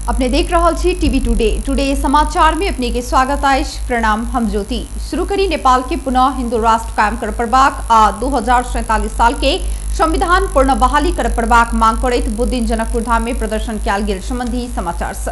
अपने देख रहल छी टीवी टुडे। टुडे समाचार में अपने के स्वागत अछि। प्रणाम, हम ज्योति। शुरू करी नेपाल के पुनः हिंदू राष्ट्र कायम कर पड़बाक आ 2047 साल के संविधान पूर्ण बहाली कर पड़बाक मांग करैत बुधदिन जनकपुर धाम में प्रदर्शन कयल गेल संबंधी समाचार से।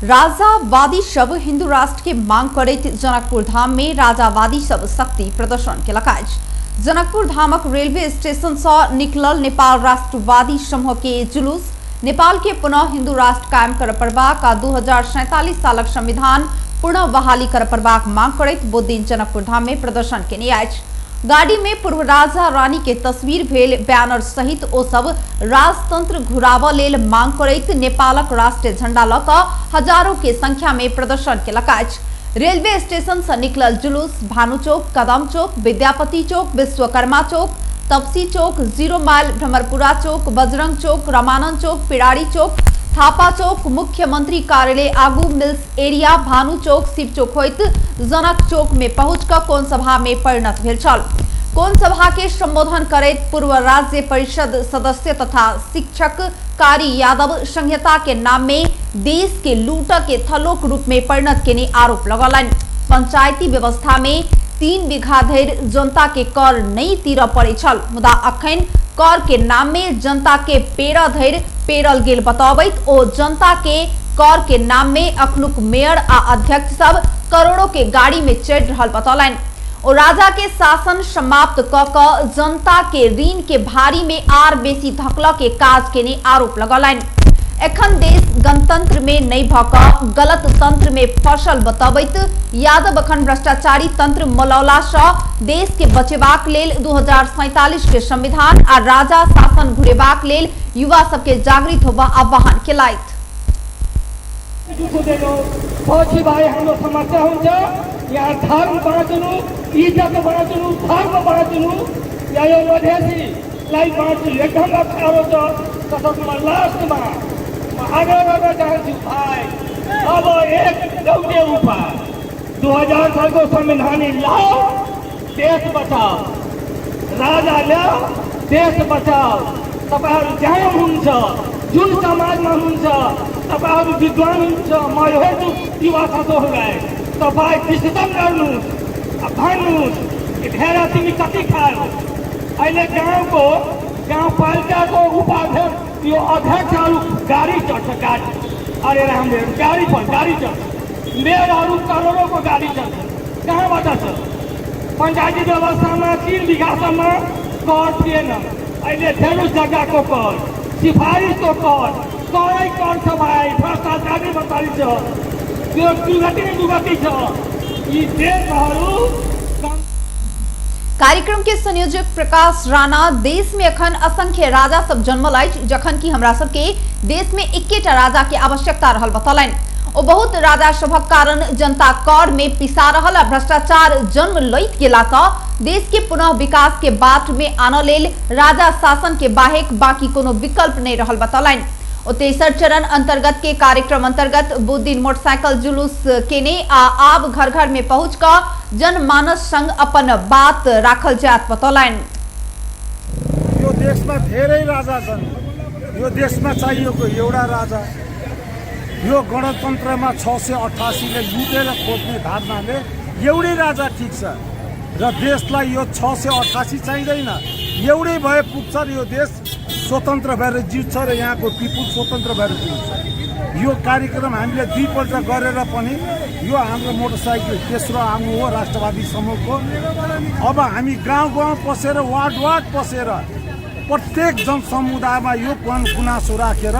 राजावादी सब हिंदू राष्ट्र के मांग करैत जनकपुर धाम में राजावादी सब शक्ति प्रदर्शन केलक अछि। जनकपुर धामक रेलवे स्टेशन से निकलल नेपाल राष्ट्रवादी समूह के जुलूस नेपाल के पुनः हिंदू राष्ट्र कायम कर पड़बाक आ 2047 सालक संविधान पुनः बहाली कर पड़बाक मांग करैत बुधदिन जनकपुर धाम में प्रदर्शन केने अछि। गाड़ी में पूर्व राजा रानी के तस्वीर भेल बैनर सहित ओ सब राजतंत्र घुराबऽ लेल मांग करैत नेपालक राष्ट्रीय झंडा लऽ कऽ हजारों के संख्या में प्रदर्शन केलक अछि। रेलवे स्टेशन से निकलल जुलूस भानु चौक, कदम चौक, विद्यापति चौक, विश्वकर्मा चौक, तपसी चौक, जीरो माइल, भ्रमरपुरा चौक, बजरंग चौक, रामानंद चौक, पिराड़ी चौक, थापा चौक, मुख्यमंत्री कार्यालय आगू, मिल्स एरिया, भानु चौक, शिव चौक होइत जनक चौक में पहुंच कऽ कोन सभा में परिणत भेल छल। कोन सभा के संबोधन करैत पूर्व राज्य परिषद सदस्य तथा शिक्षक कारी यादव संहिता के नाम में देश के लूट के थलोक रूप में परिणत केने आरोप लगौलनि। पंचायती व्यवस्था में 3 बीघा धरि जनता के कर नहीं तीरऽ पड़ै छल, मुदा अखन कर के नाम में जनता के पेड़ धरि पेरल गेल बतबैत ओ जनता के कर के नाम में अखनुक मेयर आ अध्यक्ष सब करोड़ों के गाड़ी में चढ़ि रहल बतौलनि। ओ राजा के शासन समाप्त क कऽ जनता के ऋण के भारी में आर बेसी धकलऽ के काज केने आरोप लगौलनि। एखन देश गणतंत्र में नहीं भऽ कऽ गलत तंत्र में फसल बतबैत यादव अखन भ्रष्टाचारी तंत्र मलौला सँ देश के बचेबाक लेल 2047 के संविधान आ राजा शासन घुरेबाक लेल युवा सबके जागृत होबऽ आह्वान केलथि। पछि भाइ हाम्रो समस्या हुन्छ, यहाँ धर्म बाँच्नु, इज्जत बाँच्नु, धर्म बाँच्नु या यो मधेसीलाई बाँच्नु एकदम अप्ठ्यारो छ। तसर्थ म लास्टमा म आग्रह गर्न चाहन्छु भाइ, अब एक एउटै उपाय, 2000 सालको संविधान ल्याऊ, देश बचाऊ, राजा ल्याऊ, देश बचाऊ। तपाईँहरू जहाँ हुनुहुन्छ, जुन समाजमा हुनुहुन्छ, तपाईँहरू विद्वान हुनुहुन्छ, म यो हेर्छु युवा साथीहरूलाई, तपाईँ विश्लेषण गर्नुहोस्, भन्नुहोस् कि भेडा तिमी कति खायो। अहिले गाउँको गाउँपालिकाको उपाध्यक्ष यो अध्यक्षहरू गाडी चढ्छ, गाडी, अरे रामदेव गाडी पर गाडी चढ्छ, मेयरहरू करोडौँको गाडी चढ्छ, कहाँबाट छ? पञ्चायती व्यवस्थामा 3 बिघासम्म कर थिएन, अहिले धेरै जग्गाको कर, सिफारिसको कर, करै कर छ भाइ, भ्रष्टाचार भ्रष्टाचारी छ, त्यो दुर्गति नै दुर्गति छ। यी देशहरू। कार्यक्रम के संयोजक प्रकाश राणा देश में अखन असंख्य राजा सब जन्मल अछि, जखन कि हमरा सबके देश में एकेटा राजा के आवश्यकता रहल बतौलनि। ओ बहुत राजा सभक कारण जनता कर में पिसा रहल आ भ्रष्टाचार जन्म लैत गेला सँ देश के पुनः विकास के बाट में आनऽ लेल राजा शासन के बाहेक बाकी कोनो विकल्प नहीं रहल बतौलनि। ओ तेसर चरण अंतर्गत के कार्यक्रम अंतर्गत बुधदिन मोटरसाइकिल जुलूस केने आ आब घर घर में पहुंच कऽ जनमानस संग अपन बात राखल जायत बतौलनि। यो देशमा धेरै राजा छन्, यो देशमा चाहिएको एउटा राजा। यो गणतन्त्रमा 688 ले लुटेर खोज्ने धारणाले एउटै राजा ठिक छ र देशलाई यो 688 चाहिँदैन, एउटै भए पुग्छ र यो देश स्वतन्त्र भएर जित्छ र यहाँको पिपुल स्वतन्त्र भएर जित्छ। यो कार्यक्रम हामीले दुईपल्ट गरेर पनि यो हाम्रो मोटरसाइकल तेस्रो आउनु हो राष्ट्रवादी समूहको। अब हामी गाउँ गाउँ पसेर, वार्ड वार्ड पसेर प्रत्येक जनसमुदायमा यो गुनासो राखेर।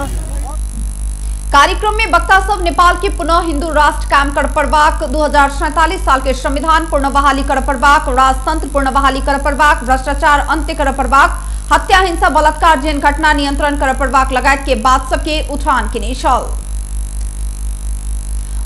कार्यक्रम में वक्ता सब नेपाल के पुनः हिंदू राष्ट्र कायम कर पड़बाक, 2047 साल के संविधान पूर्ण बहाली कर पड़बाक, राजतंत्र पूर्ण बहाली कर पड़बाक, भ्रष्टाचार अंत्य कर पड़बाक, हत्या हिंसा बलात्कार जेहन घटना नियंत्रण कर पड़बाक लगायत के बात सबके उठान केने छल।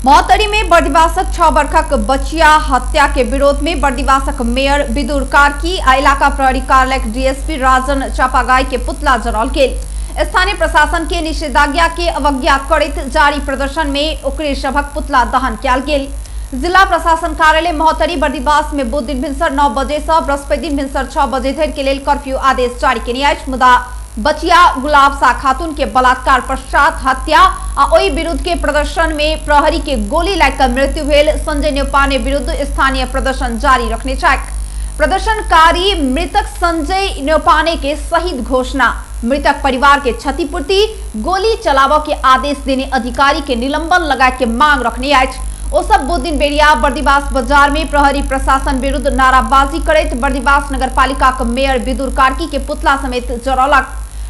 महोत्तरी में बर्दिवासक 6 वर्षक बचिया हत्या के विरोध में बर्दिवासक मेयर विदुर कार्की आ इलाका प्रहरी कार्यालय डीएसपी राजन चापागाई के पुतला जराओल गेल। स्थानीय प्रशासन के निषेधाज्ञा के अवज्ञा करैत जारी प्रदर्शन में ओकरे सभक पुतला दहन कयल गेल। जिला प्रशासन कार्यालय महोत्तरी बर्दिवास में बुध दिन भिनसर 9 बजे से बृहस्पति दिन भिनसर 6 बजे धरि के लेल कर्फ्यू आदेश जारी केने अछि, मुदा बचिया गुलाब शाह खातून के बलात्कार पश्चात हत्या आ ओहि विरुद्ध के प्रदर्शन में प्रहरी के गोली लागि मृत्यु भेल संजय न्यौपाने विरुद्ध स्थानीय प्रदर्शन जारी रखने छथि। प्रदर्शनकारी मृतक संजय न्यौपाने के शहीद घोषणा, मृतक परिवार के क्षतिपूर्ति, गोली चलाबऽ के आदेश देने अधिकारी के निलंबन लगा के मांग रखने अछि। ओ सब बुध दिन बेरिया बर्दिवास बाजार में प्रहरी प्रशासन विरुद्ध नाराबाजी करैत बर्दिवास नगरपालिका के मेयर विदुर कार्की के पुतला समेत जरौलक।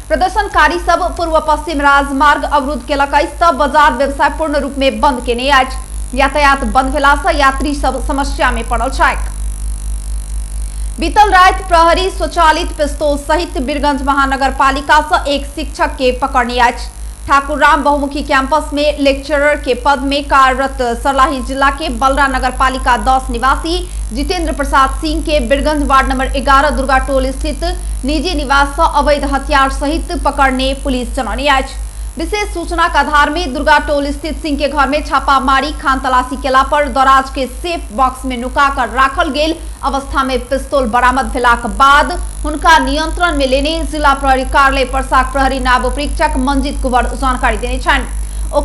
प्रदर्शनकारी सब पूर्व पश्चिम राजमार्ग अवरुद्ध केलक अछि तऽ बाजार व्यवसाय पूर्ण रूप में बंद केने अछि। यातायात बंद भेला से यात्री सब समस्या में पड़ल छथि। बीतल राति प्रहरी स्वचालित पिस्तौल सहित बीरगंज महानगरपालिका से एक शिक्षक के पकड़ने अछि। ठाकुरराम बहुमुखी कैंपस में लेक्चरर के पद में कार्यरत सर्लाही जिला के बलरा नगरपालिका 10 निवासी जितेंद्र प्रसाद सिंह के बीरगंज वार्ड नंबर 11 दुर्गा टोल स्थित निजी निवास से अवैध हथियार सहित पकड़ने पुलिस जनौने अछि। विशेष सूचना के आधार में दुर्गा टोल स्थित सिंह के घर में छापामारी खान तलाशी केला पर दराज के सेफ बॉक्स में नुका कर राखल गेल अवस्था में पिस्तौल बरामद भेलाक बाद हुनका नियंत्रण में लेने जिला प्रहरी कार्यालय परसाक प्रहरी नायब उपरीक्षक मंजीत कुंवर जानकारी देने छनि। ओ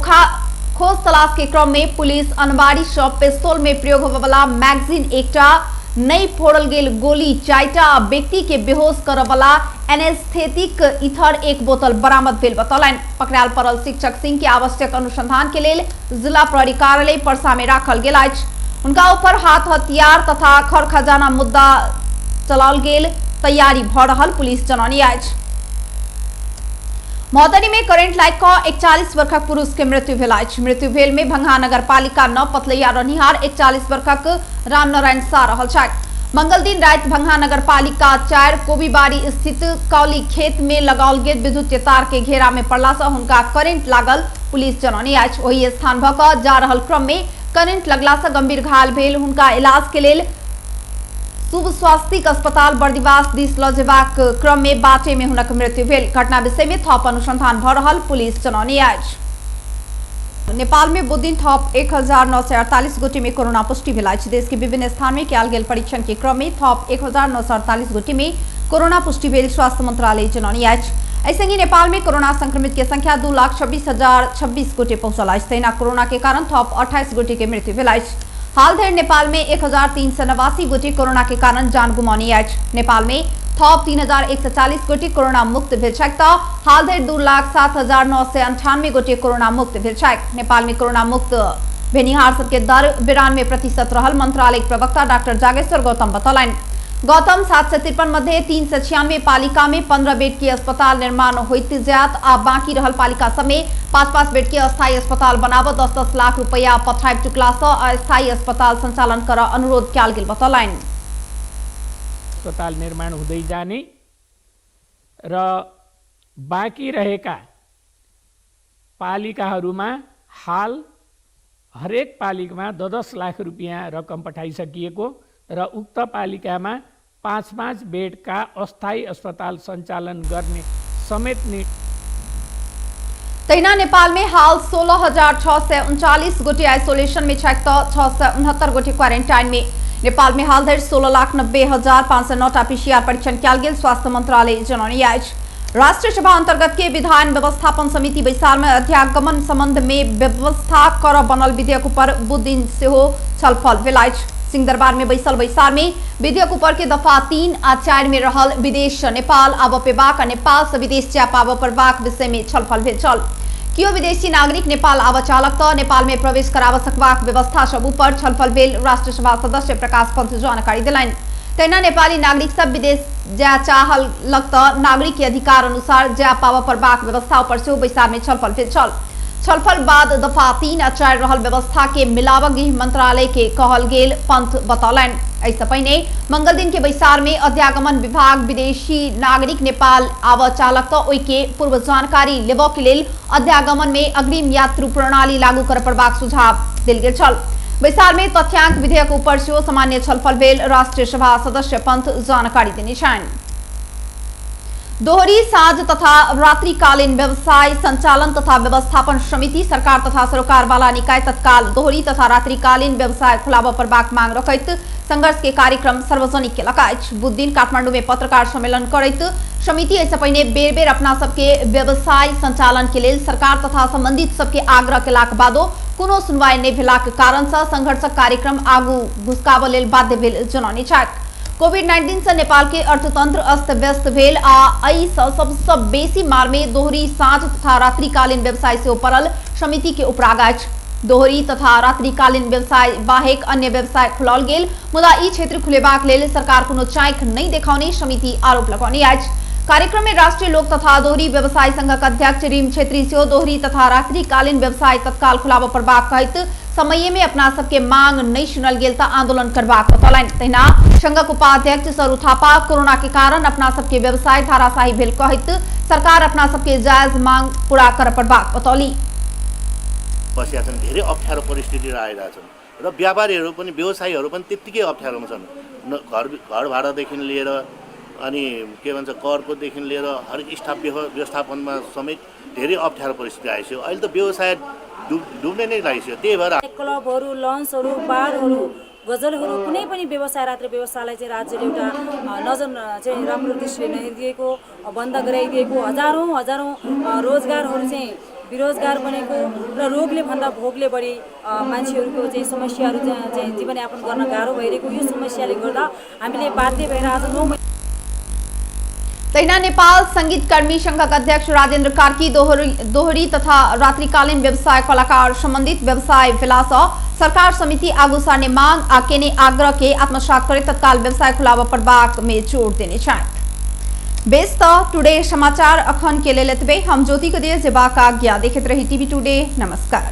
खोज तलाश के क्रम में पुलिस अनवारी से पिस्तौल में प्रयोग होबयवला मैगजीन एकटा, नहि फोड़ल गेल गोली 4टा आ व्यक्ति के बेहोश करयवला एनेस्थेटिक इथर 1 बोतल बरामद भेल बतौलनि। पकड़ायल पड़ल शिक्षक सिंह के आवश्यक अनुसंधान के लेल जिला प्रहरी कार्यालय परसा में राखल गेल अछि। हुनका ऊपर हाथ हथियार तथा खर खजाना मुद्दा चलाओल गेल तैयारी भ रहल पुलिस जनौने अछि। महोत्तरी में करेंट लागि कऽ 41 वर्षक पुरुष के मृत्यु भेल अछि। मृत्यु भेल में भंगहा नगरपालिका 9 पतलैया रहनिहार 41 वर्षक रामनारायण शाह रहल छथि। मंगल दिन राति भंगहा नगरपालिका 4 कोबीबाड़ी स्थित कौली खेत में लगाओल गेल विद्युत तार के घेरा में पड़ला से हुनका करेंट लागल पुलिस जनौने अछि। ओहि स्थान भऽ कऽ जा रहल क्रम में करेंट लगला से गंभीर घायल भेल हुनका इलाज के लेल शुभ स्वास्तिक अस्पताल बर्दिवास दिस लऽ जेबाक क्रम में बाटे में हुनक मृत्यु भेल। घटना विषय में थप अनुसंधान भऽ रहल पुलिस जनौने अछि। नेपाल में बुध दिन थप 1948 गोटे में कोरोना पुष्टि भेल अछि। देश के विभिन्न स्थान में कयल गेल परीक्षण के क्रम में थप 1948 गोटे में कोरोना पुष्टि भेल स्वास्थ्य मंत्रालय जनौने अछि। एहि संगे नेपाल में कोरोना संक्रमित के संख्या 2,26,026 गोटे पहुंचल अछि। तहिना कोरोना के कारण थप 28 गोटे के मृत्यु भेल अछि। हाल धरि नेपाल में 1389 गोटे कोरोना के कारण जान गुमौने अछि। नेपाल में थप 3140 गोटे कोरोना मुक्त भेल छथि तऽ हाल धरि 2,07,998 गोटे कोरोना मुक्त भेल छथि। नेपाल में कोरोना मुक्त भेनिहार सबके दर 92% रहल मंत्रालय प्रवक्ता डॉक्टर जागेश्वर गौतम बतौलनि। गौतम 753 मध्ये 396 पालिका में 15 बेड के अस्पताल निर्माण होइत जायत आ बाकी रहल पालिका सब में 5-5 बेड के अस्थायी अस्पताल बनाबऽ 10-10 लाख रुपया पठाबि चुकला से अस्थायी अस्पताल संचालन करऽ अनुरोध कयल गेल बतौलनि। अस्पताल निर्माण हुँदै जाने र बाँकी रहेका पालिकाहरूमा हाल हरेक पालिकामा 10-10 लाख रुपियाँ रकम पठाइसकिएको र उक्त पालिकामा 5-5 बेडका अस्थायी अस्पताल सञ्चालन गर्ने समेत तहिना नेपाल में हाल 16,639 गोटे आइसोलेशन में छथि तऽ 669 गोटे क्वारेंटाइन में। नेपाल में हाल धरि 16,90,509 पीसीआर परीक्षण कयल गेल स्वास्थ्य मंत्रालय जनौने अछि। राष्ट्रीय सभा अंतर्गत के विधान व्यवस्थापन समिति बैसार में अध्यागमन संबंध में व्यवस्था कर बनल विधेयक ऊपर बुध दिन सेहो छलफल भेल अछि। सिंहदरबार में बैसल बैसार में विधेयक ऊपर के दफा 3 आ 4 में रहल विदेश से नेपाल आबऽ पेबाक आ नेपाल से विदेश जाय पाबऽ पड़बाक विषय में छलफल भेल छल। कियो विदेशी नागरिक नेपाल आबऽ चाहलक तऽ नेपाल में प्रवेश कराबऽ सकबाक व्यवस्था सब ऊपर छलफल भेल राष्ट्रीय सभा सदस्य प्रकाश पंत जानकारी देलनि। तहिना नेपाली नागरिक सब विदेश जाय चाहलक तऽ नागरिक के अधिकार अनुसार जाय पाबऽ पड़बाक व्यवस्था ऊपर सेहो बैसार में छलफल भेल छल। छलफल बाद दफा 3 आ 4 रहल व्यवस्था के मिलाबऽ गृह मंत्रालय के कहल गेल पंत बतौलनि। एहिसँ पहिने मंगल दिन के बैसार में अध्यागमन विभाग विदेशी नागरिक नेपाल आबऽ चाहलक तऽ ओहि के पूर्व जानकारी लेबऽ के लेल अध्यागमन में अग्रिम यात्रु प्रणाली लागू करऽ पड़बाक सुझाव देल गेल छल। बैसार में तथ्यांक विधेयक ऊपर सेहो सामान्य छलफल भेल राष्ट्रीय सभा सदस्य पंत जानकारी देने छनि। दोहरी साँझ तथा रात्रिकालीन व्यवसाय संचालन तथा व्यवस्थापन समिति सरकार तथा सरोकारवाला निकाय तत्काल दोहरी तथा रात्रिकालीन व्यवसाय खुलाबऽ पड़बाक मांग रखैत संघर्ष के कार्यक्रम सार्वजनिक केलक अछि। बुधदिन काठमांडू में पत्रकार सम्मेलन करैत समिति एहिसँ पहिने बेर बेर अपना सबके व्यवसाय संचालन के लेल सरकार तथा संबंधित सबके आग्रह केलाक बादो कोनो सुनवाई नहि भेलाक कारण से संघर्षक कार्यक्रम आगू घुसकाबऽ लेल बाध्य भेल जनौने छथि। कोविड-19 से नेपाल के अर्थतंत्र अस्त व्यस्त भेल आ एहि सबसँ बेसी मार में दोहरी साँझ तथा रात्रिकालीन व्यवसाय सेहो पड़ल समिति के उपराग अछि। दोहरी तथा रात्रिकालीन व्यवसाय बाहेक अन्य व्यवसाय खुलाओल गेल, मुदा ई क्षेत्र खुलेबाक लेल सरकार कोनो चाँखि नहि देखौने समिति आरोप लगौने अछि। कार्यक्रम में राष्ट्रीय लोक तथा दोहरी व्यवसाय संघक अध्यक्ष रीम छेत्री सेहो दोहरी तथा रात्रिकालीन व्यवसाय तत्काल खुलाबऽ पड़बाक कहैत समय में अपना सबके मांग नहीं सुनल गेल तऽ आंदोलन करबाक बतौलनि। तहिना संघक उपाध्यक्ष सरू थापा कोरोना के कारण अपना सबके व्यवसाय धाराशाही भेल कहैत सरकार अपना सबके जायज मांग पूरा कर पड़बाक बतौली। बसिया छन्, धेरै अप्ठ्यारो परिस्थिति आइरहेछन् र व्यापारीहरू पनि व्यवसायीहरू पनि त्यत्तिकै अप्ठ्यारोमा छन्। घर भाडादेखि लिएर अनि के भन्छ करकोदेखि लिएर हरेक स्टाफ व्यवस्थापनमा समेत धेरै अप्ठ्यारो परिस्थिति आइसक्यो। अहिले त व्यवसाय डुब्ने नै लागिसक्यो। त्यही भएर क्लबहरू, लन्चहरू, बारहरू, गजलहरू कुनै पनि व्यवसाय रात्रि व्यवसायलाई चाहिँ राज्यले एउटा नजर चाहिँ राम्रो दृष्टिले नहेरिदिएको, बन्द गराइदिएको, हजारौँ हजारौँ रोजगारहरू चाहिँ बेरोजगार बनेको र रोगले भन्दा भोगले बढी मान्छेहरूको चाहिँ समस्याहरू चाहिँ जीवनयापन गर्न गाह्रो भइरहेको यो समस्याले गर्दा हामीले बाध्य भएर आज 9 तहिना नेपाल संगीतकर्मी संघक अध्यक्ष राजेन्द्र कार्की दोहरी तथा रात्रिकालीन व्यवसाय कलाकार संबंधित व्यवसाय भेलासँ सरकार समिति आगू सार्ने मांग आ केने आग्रह के आत्मसात करे तत्काल व्यवसाय खुलाबऽ पड़बाक में जोर देने छथि। बेस त टुडे समाचार अखन के लेल एतबे। हम ज्योति के दिए जेबाक आज्ञा। देखैत रही टीवी टुडे। नमस्कार।